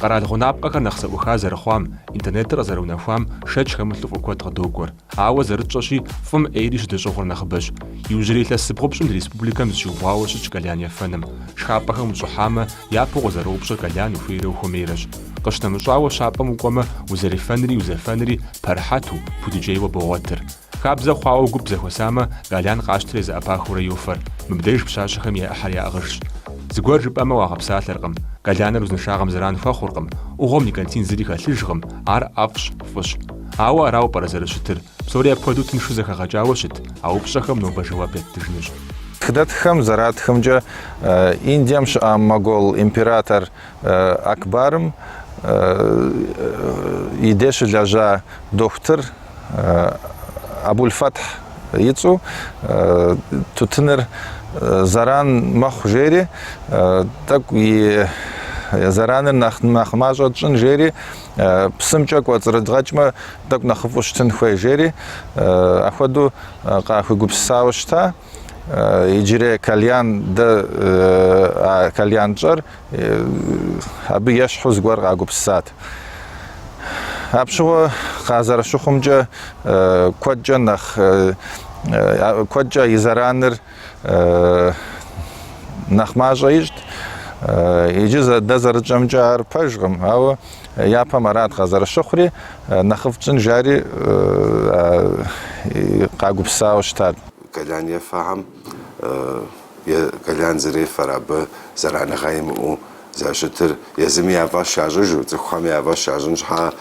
Къэрал гъунапкъэхэр нэхъ зэӏуха зэрыхъуам, интернетыр къызэрыунэхуам шэч хэмылъу фӏы куэд къыдокӏуэр. Ауэ зэрытщӏэщи, фӏым ӏейри щыдэщӏыгъур нэхъыбэщ. Иужьрей илъэс зыбгъупщӏым ди республикэм зыщиубгъуауэ щытщ кальян ефэным. Шхапӏэхэм ущӏыхьамэ, япэу къызэроупщӏыр кальян ухуейрэ ухуэмейрэщ. Къыщынэмыщӏауэ, щапӏэм укӏуэмэ, узэрефэнри узэфэнри пэрыхьэту, пудыкӏейуэ богъуэтыр. Хабзэ хъуауэ гуп зэхуэсамэ, кальян къащтэри зэӏэпахыурэ йофэр. Мыбдеж пщащэхэм я ӏыхьэр яӏыгъыжщ. Зыгуэр жыпӏэмэ, уагъэпсалъэркъым. Кальяныр узыншагъэм зэран хуэхъуркъым, ӏугъуэм никотин зыри хэлъыжкъым, ар ӏэфӏщ, фӏыщ. Ауэ арауэ пӏэрэ зэрыщытыр? Псори апхуэдэу тыншу зэхэгъэкӏауэ щыт? А упщӏэхэм нобэ жэуап еттыжынущ. Тхыдэтххэм зэратхымкӏэ, Индием щыӏа могол император Акбарым и де щылэжьа дохутыр Абулфэтхь и цӏэу тутыныр зэран мэхъу жери, тӏэкӏу и зэраныр нэхъ мащӏэ тщӏын жери, псымкӏэ кӏуэцӏрыдгъэкӏмэ, тӏэкӏу нэхъыфӏу щытын хуей жери, апхуэдэу къахуигупсысауэ щыта. Иджырей кальян дэ а кальян тщӏэр абы ещхьу зыгуэр къагупсысат. Апщыгъуэ къазэрыщыхъумкӏэ куэдкӏэ нэхъ куэдкӏэ и зэраныр нэхъ мащӏэ ищӏт. Иджы дэ зэрытщӏэмкӏэ ар пэжкъым, ауэ япэм арат къазэрыщыхъури, нэхъыфӏ тщӏын жари къагупсысауэ щытат. Кальян ефэхэм е кальян зэрефэр абы зэраныгъэ имыӏэу зэрыщытыр езыми я фӏэщ ящӏыжу, цӏыхухэми я фӏэщ ящӏын щхьа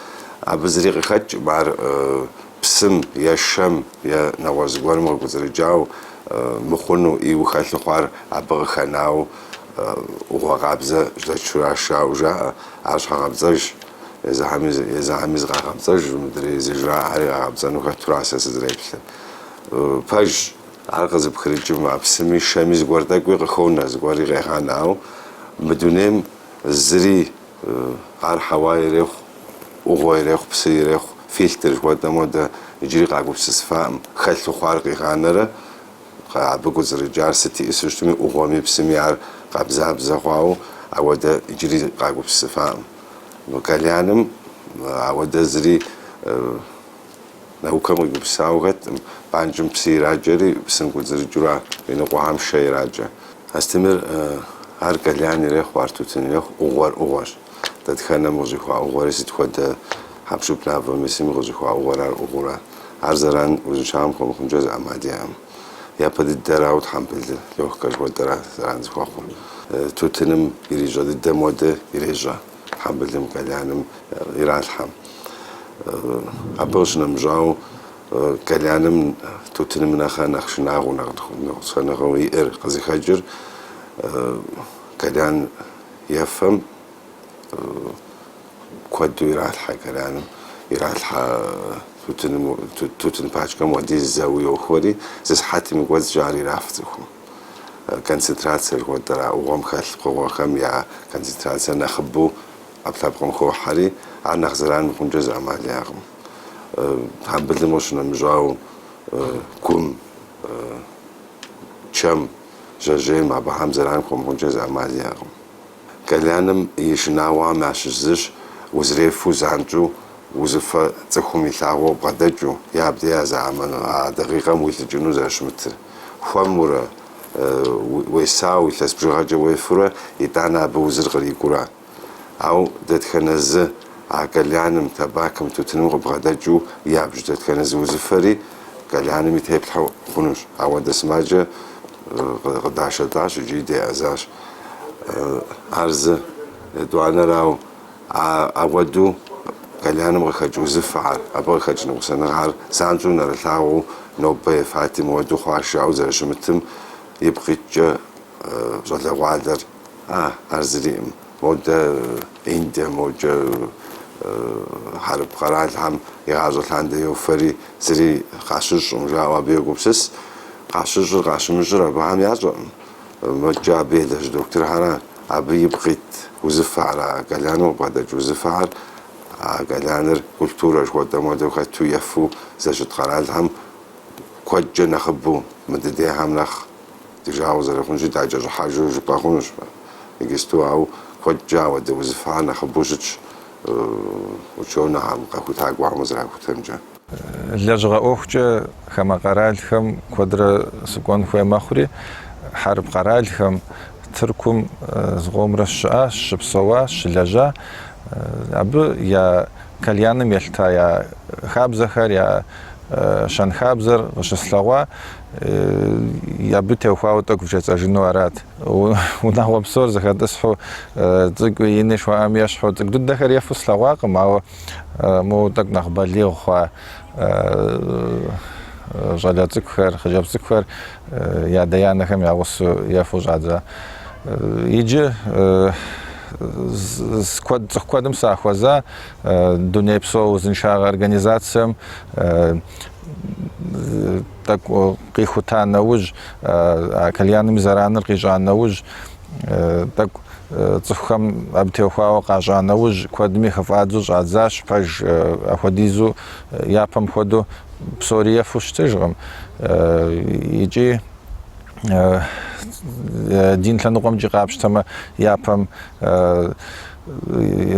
абы зыри къыхэкӏкъым, ар псым е шэм е нэгъуэщӏ зыгуэрым къыкӏуэцӏрыкӏауэ мыхъуну ӏейуэ хэлъу хъуар абы къыхэнауэ ӏугъуэ къабзэ щӏэчуращ жаӏэу жаӏэ, ар щхьэгъэпцӏэжщ. Езыхэми зыкъагъэпцӏэж, мыдрей зыжраӏэри къагъэпцӏэну хэтура сэ сызэреплъыр. Пэжщ, ар къызыпхрыкӏым а псыми шэми зыгуэр тӏэкӏуи къыхонэ, зыгуэри къегъанэ, ауэ мы дунейм зыри ар хьэуа ирехъу, ӏугъуэ ирехъу, псы ирехъу, фильтр жыхуэтӏэм хуэдэ иджыри къагупсысыфакъым, хэлъу хъуар къигъанэрэ абы кӏуэцӏрыкӏар сыт иӏысу щытми, ӏугъуэми псыми ар къабзабзэ хъуауэ, ауэдэ иджыри къагупсысыфакъым. Мы кальяным ауэдэ зыри Наукэм къигупсысауэ хэткъым, банкӏым псы иракӏэри, псым кӏуэцӏрыкӏыурэ иныкъуэхэм шэ иракӏэ. Астемыр, ар кальян ирехъу, ар тутын ирехъу, ӏугъуэр ӏугъуэщ. Дэтхэнэм къыщӏихуа ӏугъуэри сыт хуэдэ хьэпшып мафӏэм исми къыщӏихуа ӏугъуэр ар ӏугъуэра. Ар зэран узыншагъэм хуэмыхъункӏэ зы ӏэмал иӏэкъым. Япэ дыдэрауэ тхьэмбылыр, лёгкэ жыхуэтӏэра зэран зыхуэхъур. Тутыным ирищӏэ дыдэм хуэдэ ирещӏэ. Тхьэмбылым, кальяным иралъхьэм. Абы къыщынэмыщӏауэ, кальяным тутыным нэхърэ нэхъ шынагъуэу, нэхъ ныкъусаныгъэу иӏэр къызыхэкӏыр кальян ефэм куэду иралъхьэ кальяным, иралъхьэ тутыным, тутын пачкэм хуэдиз зэуэ йохуэри, зы сыхьэтым и кӏуэцӏкӏэ ар ираф цӏыхум. Концентрацэ жыхуэтӏэр а ӏугъуэм хэлъ пкъыгъуэхэм я концентрацэр нэхъыбэу ӏэпкълъэпкъым хохьэри, ар нэхъ зэран мыхъункӏэ зы ӏэмал иӏэкъым. Тхьэмбылым къыщынэмыщӏауэ, гум, чэм, жьэжьейм абыхэм зэран хуэмыхъункӏэ зы ӏэмал иӏэкъым. Кальяным и шынагъуэхэм ящыщ зыщ узрефу занщӏэу узыфэ цӏыхум илъагъуу къыбгъэдэкӏыу е абдей а зэман а дакъикъэм уилӏыкӏыну зэрыщымытыр. Хуэмурэ, уесауэ, илъэс бжыгъэкӏэ уефурэ, итӏанэ абы узыр кърикӏуурэ. Ауэ дэтхэнэ зы а кальяным, табакым, тутыным къыбгъэдэкӏыу ябж дэтхэнэ зы узыфэри кальяным и теплъхьэ хъунущ. Ауэдэ сымаджэ къыдашэлӏащ икӏи деӏэзащ. Ар зы. Етӏуанэрауэ, ауэдэу кальяным къыхэкӏ узыфэхэр, абы къыхэкӏ ныкъусаныгъэхэр занщӏэу нэрылъагъуу нобэ ефати мыуэдэу хъуащ жаӏэу зэрыщымытым ипкъ иткӏэ щӏалэгъуалэр, а, ар зыриӏым. Модэ Индием, мокӏэ хьэрып къэралхэм игъащӏэ лъандэ йофэри зыри къащыщӏкъым жаӏэу абы йогупсыс. Къащыщӏыр къащымыщӏыр абыхэм ящӏэкъым. Мокӏэ абы елэжь дохутырхэр, абы ипкъ ит узыфэхэр, а кальяным къыбгъэдэкӏ узыфэхэр, а кальяныр культурэ жыхуэтӏэм хуэдэу хэту ефу зэщыт къэралхэм куэдкӏэ нэхъыбэу, мы дыдейхэм нэхъ ди жагъуэ зэрыхъунщи, дакӏэщӏыхьэжу жыпӏэ хъунущ иджысту, ауэ. Куэдкӏэ ауэдэ узыфэхэр нэхъыбэу щытщ учёнэхэм, къэхутакӏуэхэм къызэрахутэмкӏэ. Лэжьыгъэ ӏуэхукӏэ хамэ къэралхэм куэдрэ сыкӏуэн хуей мэхъури, хьэрып къэралхэм, Тыркум зыкъомрэ щыӏащ, щыпсэуа, щылэжьа. Абы я кальяным елъыта я хабзэхэр, я щэнхабзэр къыщыслъэгъуа, абы теухуауэ тӏэкӏу вжесӏэжыну арат. Унагъуэ псор зэхэтӏысхьу, цӏыкӏуи ини жыхуаӏэм ещхьу, цӏыкӏу дыдэхэр ефэу слъэгъуакъым, ауэ моуэ тӏэкӏу нэхъ балигъ хъуа щӏалэ цӏыкӏухэр, хъыджэбз цӏыкӏухэр я адэ-анэхэм я гъусэу ефэу щӏадза. Иджы куэд, цӏыху куэдым сахуэза, Дунейпсо узыншагъэ организацэм тӏэкӏу къихута нэужь, а кальяным и зэраныр къищӏа нэужь, тӏэкӏу цӏыхухэм абы теухуауэ къащӏа нэужь, куэдми хыфӏадзэу щӏадзащ, пэж апхуэдизу япэм хуэдэу псори ефэу щытыжкъым. Икӏи дин лъэныкъуэмкӏи къапщтэмэ, япэм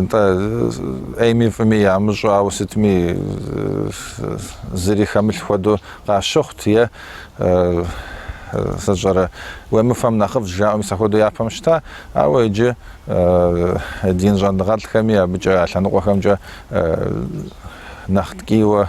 нтӏэ ӏейми фӏыми ямыщӏэу, ауэ сытми зыри хэмылъ хуэдэу къащыхъут е сэ сщӏэрэ, уемыфэм нэхъыфӏщ жаӏэу мис апхуэдэу япэм щыта, ауэ иджы дин щӏэныгъэлӏхэми абыкӏэ а лъэныкъуэхэмкӏэ нэхъ ткӏийуэ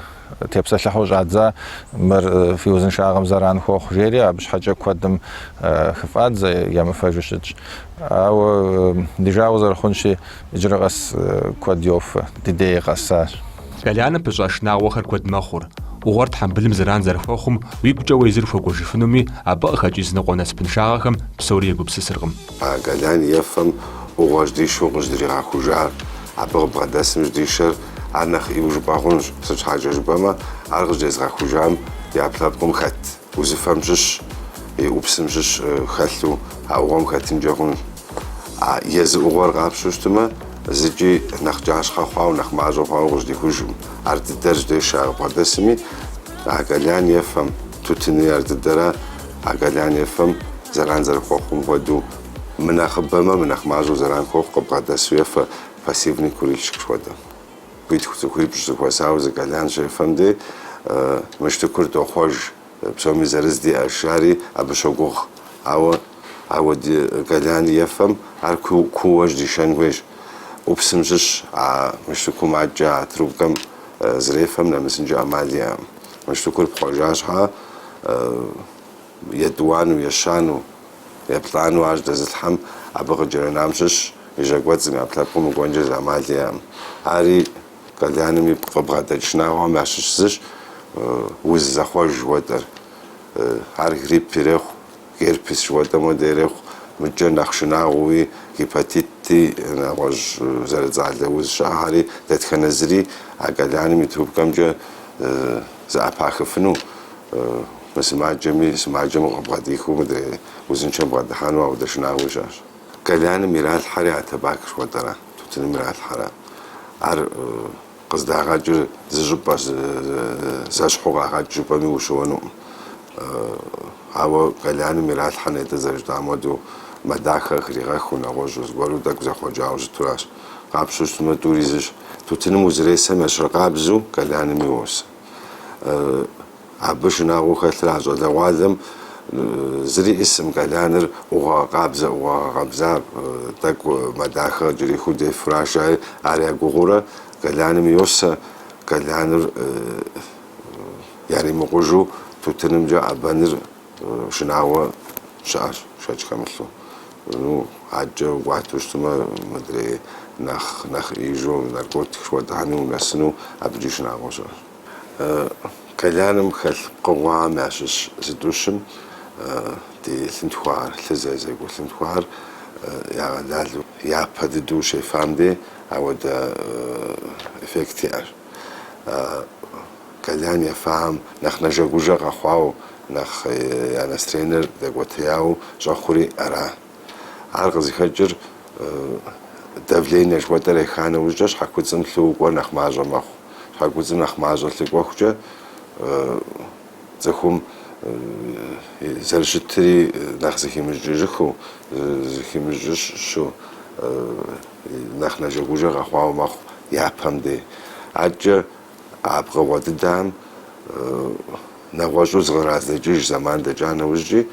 тепсэлъыхьу щӏадза, мыр фи узыншагъэм зэран хуохъу жери, абы щхьэкӏэ куэдым хыфӏадзэ, емыфэжу щытщ. Ауэ ди жагъуэ зэрыхъунщи, иджыри къэс куэд йофэ, ди деи къэсащ. Кальяным пыщӏа шынагъуэхэр куэд мэхъур. ӏугъуэр тхьэмбылым зэран зэрыхуэхъум уигукӏэ уэ езыр хуэкӏуэжыфынуми, абы къыхэкӏ изыныкъуэ насыпыншагъэхэм псори егупсысыркъым. А кальян ефэм ӏугъуэ жьдишэу къыжьдригъэхужар, абы къыбгъэдэсым жьдишэр ар нэхъ ӏейуэ жыпӏэ хъунщ, сыт щхьэкӏэ жыпӏэмэ, ар къыжьдезгъэхужам и ӏэпкълъэпкъым хэт узыфэм щыщ, и ӏупсым щыщ хэлъу а ӏугъуэм хэтынкӏэ хъунщ. А езы ӏугъуэр къапщтэу щытмэ, зыкӏи нэхъ кӏащхъэ хъуауэ, нэхъ мащӏэ хъуауэ къыжьдихужкъым. Ар дыдэр жьдешэ а къыбгъэдэсми, а кальян ефэм, тутынри ар дыдэра, а кальян ефэм зэран зэрыхуэхъум хуэдэу, мынэхъыбэмэ, мынэхъ мащӏэу зэран хуохъу къыбгъэдэсу ефэ пассивный курильщик жыхуэтӏэм. Цӏыхуитху, цӏыхуипщӏ зэхуэсауэ зы кальян щефэм дей мылъкур дохъуэж, псоми зырыз диӏэщ, жари абы щогугъ. Ауэ ауэдэ кальян ефэм ар кууэ жьдишэн хуейщ. ӏупсым щыщ а мылъкум адэкӏэ а трубкэм зэрефэм нэмысынкӏэ ӏэмал иӏэкъым. Мылъкур пхъуэжа щхьа етӏуанэу, ещанэу, еплӏанэу ар жьдэзылъхьэм абы къыкӏэрынам щыщ и жьэкӏуэцӏым, и ӏэпкълъэпкъым мыкӏуэнкӏэ зы ӏэмал иӏэкъым. Ари кальяным и къыбгъэдэкӏ шынагъуэхэм ящыщ зыщ, уз зэхъуэж жыхуэтӏэр. Ар грипп ирехъу, герпес жыхуэтӏэм хуэдэ ирехъу, мыкӏэ нэхъ шынагъуэуи, гепатитти, нэгъуэщӏ зэрыцӏалэ уз щыӏэхэри, дэтхэнэ зыри а кальяным и трубкэмкӏэ зэӏэпахыфыну, мысымаджэми, сымаджэм къыбгъэдихыу мыдрей узыншэм бгъэдыхьэну ауэдэ шынагъуи щыӏэщ. Кальяным иралъхьэри а табак жыхуэтӏэра, тутыным иралъхьэра. Ар къыздагъэкӏыр зы щӏыпӏэщ, зэщхьу къагъэкӏ жыпӏэми ущыуэнукъым. Ауэ кальяным иралъхьэр нетӏэ зэрыжытӏам хуэдэу мэ дахэ хригъэхыу, нэгъуэщӏу зыгуэру тӏэкӏу зэхъуэкӏауэ щытуращ. Къапщтэу щытмэ, тӏури зыщ. Тутыным узэресэм ещхьыркъабзэу кальянми уосэ. Абы шынагъуэу хэлъыр а щӏалэгъуалэм зыри ӏисым, кальяныр ӏугъуэ къабзэ, ӏугъуэ гъэкъэбза, тӏэкӏу мэ дахэ къыкӏэрихыу дефуращ жари, ар я гугъэурэ кальяным йосэ, кальяныр яримыкъужу тутынымкӏэ ӏэбэныр шынагъуэ щыӏэщ, шэч хэмылъу. Ну, адэкӏэ укӏуатэу щытмэ, мыдрей нэхъ нэхъ ӏеижу наркотик жыхуэтӏэхэми унэсыну абыкӏи шынагъуэ щыӏэщ. Кальяным хэлъ пкъыгъуэхэм ящыщ зытӏущым ди лъынтхуэхэр, лъы зэрызекӏуэ лъынтхуэхэр ягъэлалэу япэ дыдэу ущефам дей ауэдэ эффект иӏэщ. Кальян ефахэм нэхъ нэжэгужэ къэхъуауэ, нэхъ я настроенэр дэкӏуэтеяуэ щӏэхъури ара. Ар къызыхэкӏыр давление жыхуэтӏэр еха нэужькӏэ щхьэкуцӏым лъыуэ кӏуэр нэхъ мащӏэ мэхъу. Щхьэкуцӏым нэхъ мащӏэ лъы кӏуэхукӏэ цӏыхум зэрыщытри нэхъ зыхимыщӏыкӏыжыхыу, зыхимыщӏыщу. нэхъ нэжэгужэ къэхъуауэ мэхъу япэм дей. Адэкӏэ а пкъыгъуэ дыдэхэм нэгъуэщӏу зыкърадзэкӏыж зэман дэкӏа нэужькӏи,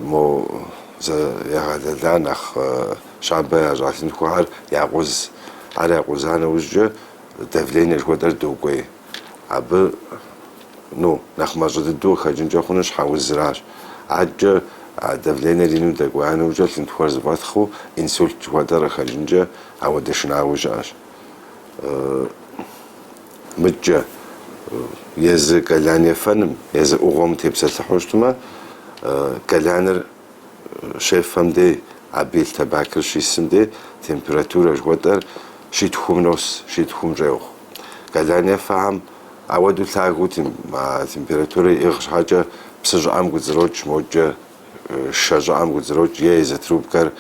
мо егъэлэла нэхъ щабэ ящӏа лъынтхуэхэр якъуз. Ар якъуза нэужькӏэ давление жыхуэтӏэр докӏуей. Абы, ну, нэхъ мащӏэ дыдэу къыхэкӏынкӏэ хъунур щхьэузращ. Адэкӏэ а давлениер ину дэкӏуея нэужькӏэ лъынтхуэр зэфӏэтхъыу инсульт жыхуэтӏэр къыхэкӏынкӏэ ауэдэ шынагъуи щыӏэщ. Мыдкӏэ езы кальян ефэным, езы ӏугъуэм тепсэлъыхьу щытмэ, кальяныр щефэм дей, абы илъ табакыр щисым дей температурэ жыхуэтӏэр щитхум нос, щитхум щӏегъу. Кальян ефэхэм ауэдэу лъагэу а температурэ иӏыгъ щхьэкӏэ псы щӏыӏэм кӏуэцӏрокӏ, мокӏэ шэ щӏыӏэм кӏуэцӏрокӏ е езы трубкэр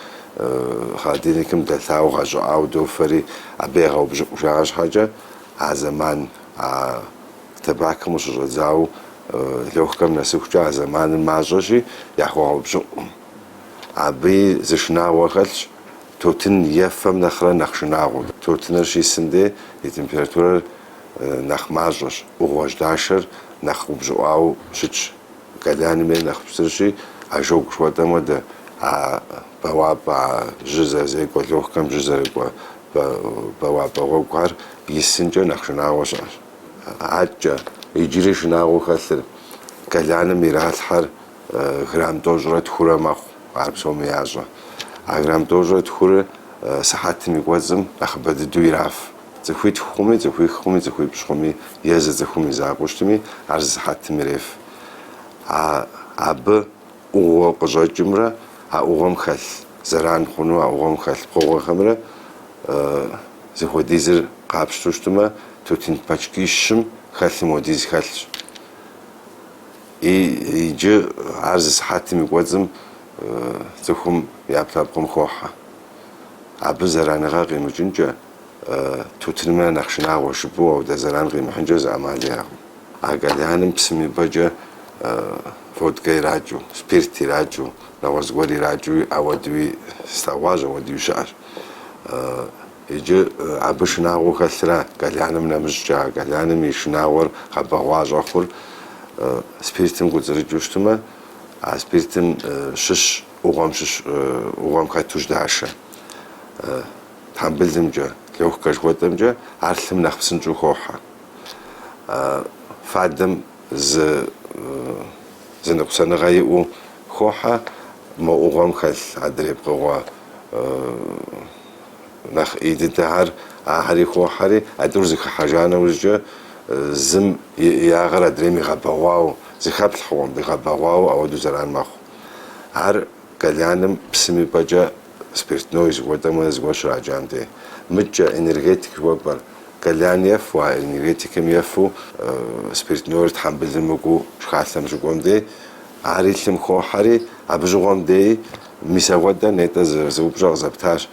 холодильникым дэлъауэ гъэщӏыӏауэ дофэри абы егъэупщӏыӏу жаӏэ щхьэкӏэ а зэман а Табакым къыщыщӏэдзауэ лёгкэм нэсыхукӏэ а зэманыр мащӏэщи, яхуэгъэупщӏыӏукъым. Абыи зы шынагъуэ хэлъщ, тутын ефэм нэхърэ нэхъ шынагъуэу. Тутыныр щисым дей и температурэр нэхъ мащӏэщ, ӏугъуэ жьдашэр нэхъ упщӏыӏуауэ щытщ. Кальяным ейр нэхъ пщтырщи, ожог жыхуэтӏэм хуэдэ, а бэуапӏэ, а жьы зэрызекӏуэ, лёгкэм жьы зэрыкӏуэ бэуапӏэ гъуэгухэр исынкӏэ нэхъ шынагъуэ щыӏэщ. Адэкӏэ, иджыри шынагъуэу хэлъыр, кальяным иралъхьэр грамм тӏощӏрэ тхурэ мэхъу, ар псоми ящӏэ. А грамм тӏощӏрэ тхурэ сыхьэтым и кӏуэцӏым нэхъыбэ дыдэу ираф. Цӏыхуитху хъуми, цӏыхуих хъуми, цӏыхуипщӏ хъуми, е зы цӏыхум и закъуэу щытми, ар зы сыхьэтым иреф. А абы ӏугъуэ къыщӏэкӏымрэ а ӏугъуэм хэлъ зэран хъуну а ӏугъуэм хэлъ пкъыгъуэхэмрэ зыхуэдизыр къапщтэу щытмэ, тутын пачкищым хэлъым хуэдиз хэлъщ. И иджы ар зы сыхьэтым и кӏуэцӏым цӏыхум и ӏэпкълъэпкъым хохьэ. Абы зэраныгъэ къимыкӏынкӏэ, тутынымрэ нэхъ шынагъуэ жыпӏэу ауэдэ зэран къимыхьынкӏэ зы ӏэмал иӏэкъым. А кальяным псым и пӏэкӏэ водкэ иракӏыу, спирт иракӏыу, нэгъуэщӏ зыгуэр иракӏыуи ауэдуи слъэгъуащ, ауэдуи щыӏэщ. Иджы абы шынагъуэу хэлъра кальяным нэмыщӏкӏэ, а кальяным и шынагъуэр гъэбэгъуа щӏэхъур спиртым кӏуэцӏрыкӏыу щытмэ, а спиртым щыщ ӏугъуэм щыщ ӏугъуэм хэту жьдашэ. Тхьэмбылымкӏэ, лёгкэ жыхуэтӏэмкӏэ ар лъым нэхъ псынщӏэу хохьэ. Фадэм зы зы ныкъусаныгъэ иӏэу хохьэ, мо ӏугъуэм хэлъ адрей пкъыгъуэ нэхъ ӏей дыдэхэр, ахэри хохьэри, а тӏур зэхыхьэжа нэужькӏэ зым и ӏеягъэр адрейм игъэбэгъуауэ, зыхэплъхьэкъым, игъэбэгъуауэ ауэдэу зэран мэхъу. Ар кальяным псым и пӏэкӏэ спиртной жыхуэтӏэм хуэдэ зыгуэр щракӏам дей. Мыдкӏэ энергетик жыхуэпӏэр, кальян ефу, а энергетикым ефу спиртнойр тхьэмбылым мыкӏуэу шхалъэм щыкӏуэм дей, ар и лъым хохьэри, абы щыгъуэм деи мис апхуэдэ нетӏэ зы упщӏэ къызэптащ,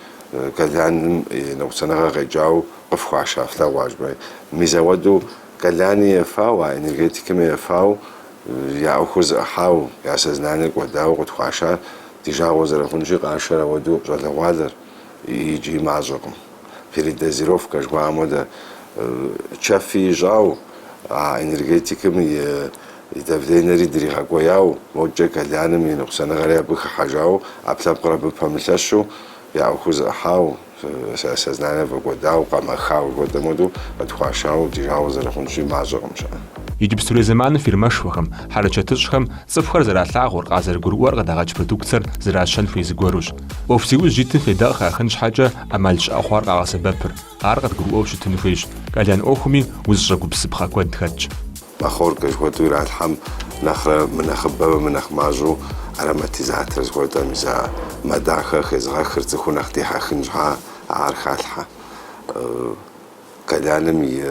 кальяным и ныкъусаныгъэ къекӏауэ къыфхуаша флъэгъуа жыпӏэри. Мис апхуэдэу кальяни ефауэ, а энергетикми ефауэ, я ӏуэхур зэӏыхьауэ, я сознаниер кӏуэдауэ къытхуашар ди жагъуэ зэрыхъунщи, къашэр ауэдэу щӏалэгъуалэр иджыри мащӏэкъым. Передозировкэ жыхуаӏэм хуэдэ чэфи ищӏауэ, а энергетикым и давлениери дригъэкӏуеяуэ, мокӏэ кальяным и ныкъусаныгъэри абы хыхьэжауэ, ӏэпкълъэпкъыр абы пэмылъэщу, я ӏуэхур зэӏыхьауэ, сознание фӏэкӏуэдауэ, къэмэхауэ жыхуэтӏэм хуэдэу къытхуашауэ ди жагъуэ зэрыхъунщи, мащӏэкъым щыӏэр. Иджыпстурей зэманым фирмэшхуэхэм, хьэрычэтыщӏхэм цӏыхухэр зэралъагъур, къазэрыгурыӏуэр къыдагъэкӏ продукцэр зэращэн хуей зыгуэрущ. ӏуэху зи ужь итым фейдэ къыхахын щхьэкӏэ ӏэмал щыӏэ хъуар къагъэсэбэпыр. Ар къыдгурыӏуэу щытын хуейщ. Кальян ӏуэхуми узыщӏэгупсысыпхъэ куэд хэтщ. Махоркэ жыхуэтӏэу иралъхьэм нэхърэ мынэхъыбэмэ, мынэхъ мащӏэу ароматизатор жыхуэтӏэм мис а мэ дахэ хезыгъэхыр цӏыхур нэхъ дихьэхын щхьа ар халъхьэ. Кальяным и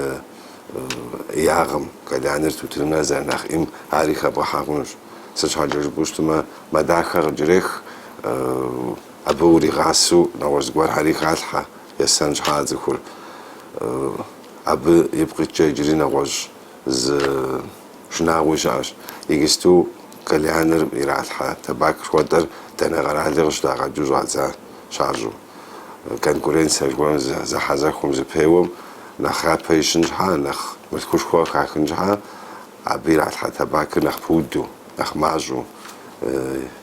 ӏеягъым, кальяныр тутыным нэ зэрынэхъ ӏейм ари хэбгъэхьэ хъунущ. Сыт щхьэкӏэ жыпӏэу щытмэ, мэ дахэ къыкӏэрех, абы уригъасэу нэгъуэщӏ зыгуэрхэри халъхьэ, есэн щхьа цӏыхур. Абы ипкъ иткӏэ иджыри нэгъуэщӏ зы шынагъуи щыӏэщ. Иджысту кальяныр иралъхьэ табак жыхуэтӏэр дэнэ къэрали къыщыдагъэкӏыу щӏадза щащӏу. Конкуренцэ жыхуаӏэм зэхьэзэхуэм, зэпеуэм нэхъ япэ ищын щхьа, нэхъ мылъкушхуэ къыхахын щхьа, абы иралъхьэ табакыр нэхъ пуду, нэхъ мащӏэу,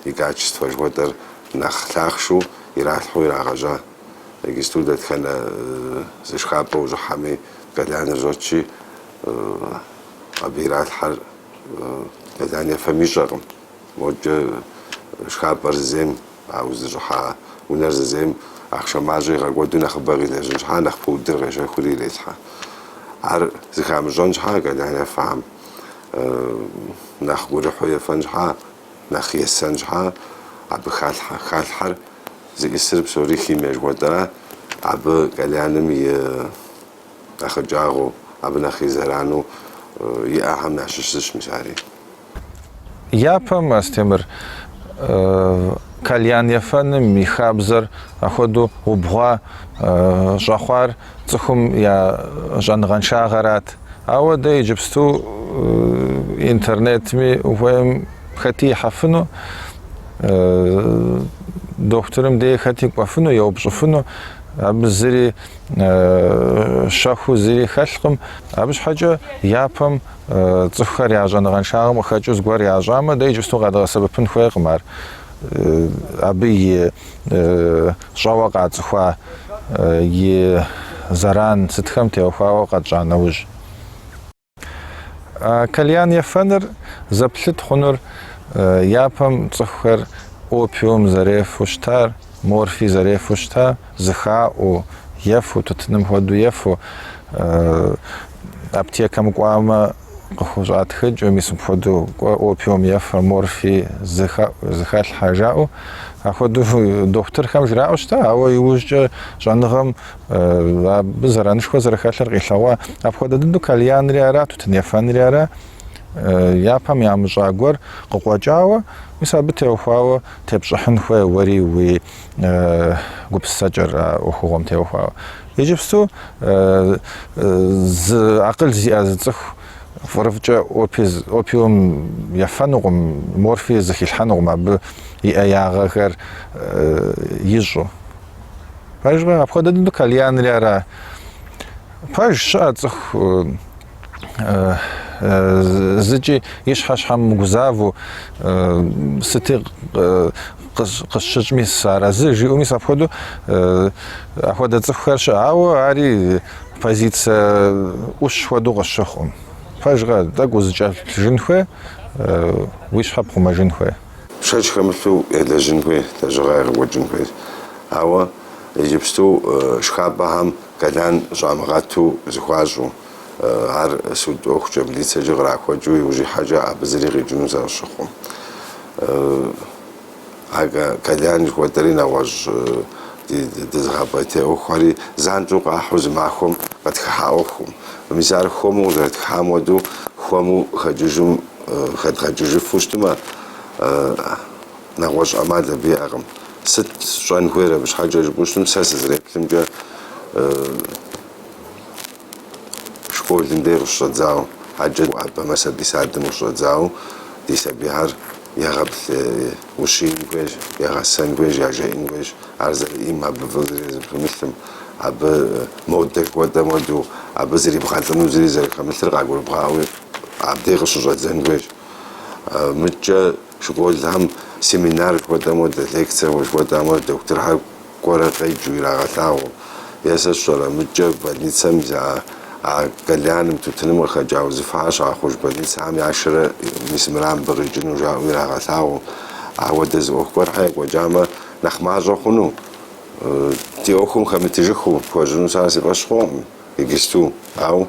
и качествэ жыхуэтӏэр нэхъ лъахъшэу иралъхьэу ирагъэжьа. Иджысту дэтхэнэ зы шхапӏэ ущӏыхьэми кальяныр щӏэтщи, абы иралъхьэр кальян ефэм ищӏэкъым. Модкӏэ шхапӏэр зызейм, а узыщӏыхьа унэр зызейм ахъшэ мащӏэ игъэкӏуэду нэхъыбэ къилэжьын щхьа, нэхъ пудыр къещэхури ирелъхьэ. Ар зыхамыщӏэн щхьа кальян ефэхэм, нэхъ гурыхьу ефэн щхьа, нэхъ есэн щхьа, абы халъхьэ. Халъхьэр зиӏысыр псори химие жыхуэтӏэра, абы кальяным и нэхъыкӏагъэу, абы нэхъ и зэрану иӏэхэм ящыщ зыщ мис ари. Япэм, Астемыр, кальян ефэным и хабзэр апхуэдэу убгъуа щӏэхъуар цӏыхум я щӏэныгъэншагъэрат. Ауэ дэ иджыпсту интернетми ухуейм хэти ихьэфыну, дохутырым дей хэти кӏуэфыну, еупщӏыфыну, абы зыри щэхуу зыри хэлъкъым. Абы щхьэкӏэ япэм Цӏыхухэр я щӏэныгъэншагъэм къыхэкӏыу зыгуэр ящӏамэ, дэ иджыпсту къэдгъэсэбэпын хуейкъым ар. Абы и щӏэуэ къацӏыхуа и зэран сытхэм теухуауэ къэтщӏа нэужь. Кальян ефэныр зэплъыт хъунур япэм цӏыхухэр опиум зэрефу щытар, морфий зэрефу щыта, зыхаӏуу, ефу, тутыным хуэдэу ефу, аптекэм кӏуамэ къыхущӏатхыкӏыу, мис мыпхуэдэу кӏуэ опиум ефэ, морфий зыхэлъхьэ жаӏэу, апхуэдэу дохутырхэм жраӏэу щыта, ауэ иужькӏэ щӏэныгъэм абы зэранышхуэ зэрыхэлъыр къилъэгъуа. Апхуэдэ дыдэу кальянри ара, тутын ефэнри ара, япэм ямыщӏа гуэр къыкъуэкӏауэ, мис абы теухуауэ тепщӏыхьын хуей уэри уи гупсысэкӏэр а ӏуэхугъуэм теухуауэ. Иджыпсту зы акъыл зиӏэ зы цӏыху фӏырыфӏкӏэ опиум ефэнукъым, морфий зыхилъхьэнукъым абы и ӏеягъэхэр ищӏу. Пэжкъэ? Апхуэдэ дыдэу кальянри ара. Пэж щыӏэ цӏыху зыкӏи и щхьэ щхьэ мыгузавэу, сыти къысщыщӏми сыарэзы жиӏэу мис апхуэдэу апхуэдэ цӏыхухэр щыӏэ, ауэ ари позицэ ӏущ хуэдэу къысщыхъукъым. Пэжкъэ, тӏэкӏу узыкӏэлъыплъыжын хуей, уи щхьэ пхъумэжын хуей. Шэч хэмылъу елэжьын хуей, лэжьыгъэ егъэкӏуэкӏын хуей. Ауэ иджыпсту шхапӏэхэм кальян щӏамыгъэту зыхуащӏу, ар суд ӏуэхукӏэ, милицэкӏэ кърахуэкӏыу иужь ихьэкӏэ абы зыри къикӏыну сэ къысщыхъукъым. А кальян жыхуэтӏэри нэгъуэщӏ дызыгъэпӏейтей ӏуэхухэри занщӏэу къахьу зы махуэм къытхыхьа ӏуэхукъым. Мис ар хуэму къызэрытхыхьам хуэдэу хуэму хэкӏыжым хэдгъэкӏыжыфу щытмэ, нэгъуэщӏ ӏэмал абы иӏэкъым. Сыт щӏэн хуейр абы щхьэкӏэ жыпӏэу щытым, сэ сызэреплъымкӏэ, школым дей къыщыщӏэдзауэ, адэкӏэ уӏэбэмэ сабий садым къыщыщӏэдзауэ, ди сабийхэр егъэплъ ущиин хуейщ, егъэсэн хуейщ, яжеӏэн хуейщ, ар зэрыӏейм, абы фӏы зыри зэрыпымылъым, абы модэ жыхуэтӏэм хуэдэу, абы зрибгъэлӏыну зыри зэрыхэмылъыр къагурыбгъаӏуэу абдей къыщыщӏэдзэн хуейщ. Мыдкӏэ школхэм семинар жыхуэтӏэм хуэдэ, лекцэ жыхуэтӏэм хуэдэ, дохутырхэр кӏуэрэ къеджэу ирагъэлъагъуу. Е сэ сщӏэрэ, мыдкӏэ больницэм а а кальяным, тутыным къыхэкӏа узыфэхэр щагъэхъуж больницэхэм яшэрэ мис мыра мыбы къикӏыну жаӏэу ирагъэлъагъуу. Ауэдэ зы ӏуэху гуэрхэр екӏуэкӏамэ, нэхъ мащӏэ хъуну. Ди ӏуэхум хэмытыжыхыу пхуэщӏыну сэ ар си фӏэщ хъукъым. Иджысту, ауэ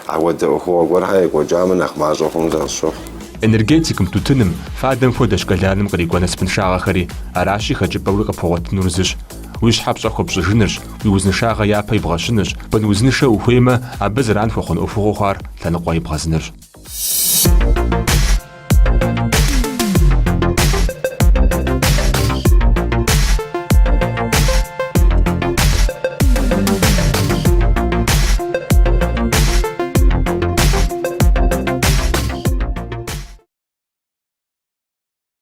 ауэдэ ӏуэхугъуэ гуэрхэр екӏуэкӏамэ, нэхъ мащӏэ хъуну сэ къысщохъу. Энергетикым, тутыным, фадэм хуэдэщ кальяным кърикӏуэ насыпыншагъэхэри. Аращи, хэкӏыпӏэуи къыпхуэгъуэтынур зыщ. Уи щхьэ пщӏэ хуэпщӏыжынырщ, уи узыншагъэ япэ ибгъэщынырщ, бын узыншэ ухуеймэ, абы зэран хуэхъун ӏуэхугъуэу хъуар лъэныкъуэ ебгъэзынырщ.